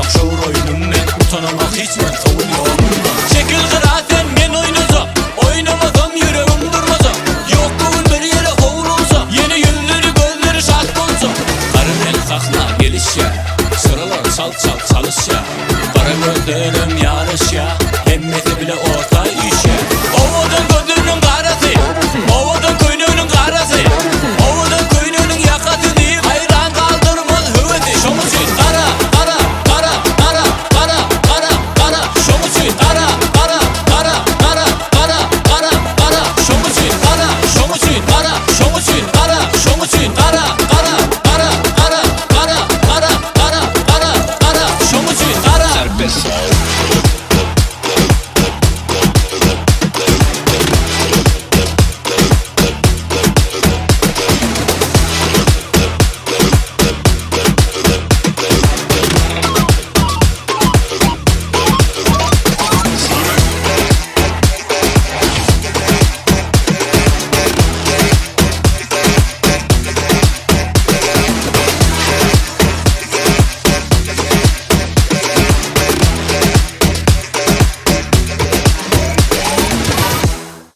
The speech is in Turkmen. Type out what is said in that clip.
Oýnamak şowur oýnum men Utanamak hiç bir sowul ýolumdan Çekil gyra sen men oýnajak Oýnamasam ýüregim durmajak Ýok bu gün bir ýere howlugjak Ýene ýüzleri gözleri şat boljak Gara men sahna gelişýär Çyralar çalt çalt çalyşýar Gara gözlerem ýaryşýar Hemmesi bile orta üýşýär.